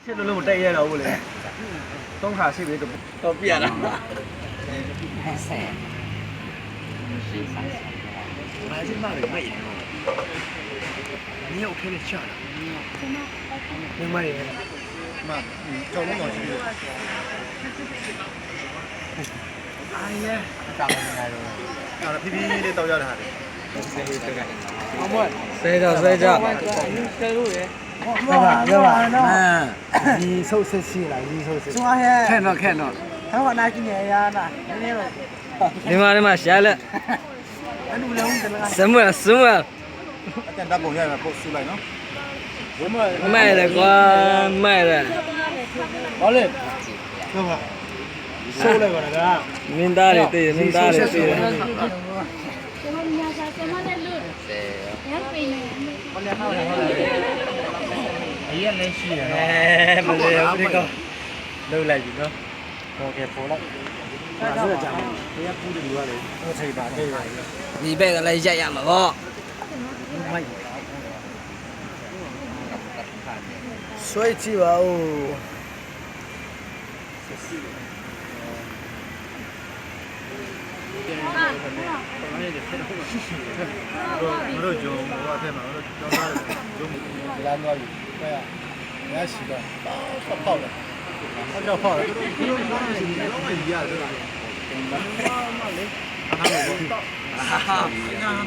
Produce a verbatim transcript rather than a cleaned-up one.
ဆစ်လို့လို့မတက်ရဲတော့ဘူးလေ။ သုံးခါဆစ်ပြီးတော့ တော့ပြရတာ။ မင်းတို့ခဲနဲ့ချတာ။ မင်းမရယ်။ မင်းကြောက်လို့တော့ရှိတယ်။ အားရ။ အဲ့ဒါဖြည်းဖြည်းလေးတောက်ရတာဟာလေ။ ဆွဲကြ ဆွဲကြ။ ဆွဲလို့ရယ်။ ပြောပါ ပြောပါ။ အဲ။ ရေဆုပ်စစ်စစ်လား၊ ရေဆုပ်စစ်စစ်။ ခဲနော် ခဲနော်။ ဟောနာကြည့်နေရနာ။ နည်းနည်းတော့။ ဒီမှာ ဒီမှာ ရှာလက်။ အဲ့လိုလဲဦးကန။ စမွဲ စမွဲ။ အတန်ဓာတ်ပုံရိုက်မယ်၊ ပို့ဆူလိုက်နော်။ မိုက်တယ်ကွာ၊ မိုက်တယ်။ ဟောလေ။ ပြောပါ။ ဆုပ်လိုက်ပါလား။ မင်းသားတွေသိတယ်၊ မင်းသားတွေသိတယ်။ အရင်လည်းရှိတယ်နော်။ အဲ မလေးဘူးဒီကောင်။ လှုပ်လိုက်ပြီနော်။ ဟိုကပေါ်လိုက်။ ဒါတော့ကြာမယ်။ ဘုရားပူးတူရတယ်။ ဟုတ်တယ်ပါ။ ဒီဘက်ကလည်းရိုက်ရမှာပေါ့။ ဆွဲကြည့်ပါဦး။ တို့ တို့ဂျုံဟိုအထက်မှာ တို့ကျောင်းသားတွေ ဂျုံလမ်းသွားပြီ။ ဘယ်ရရှိတော့ ပေါက်ပေါက်တယ်။ ပေါက်ပေါက်တယ်။ တို့ တို့ တို့ တို့ တို့ တို့ တို့ တို့ တို့ တို့ တို့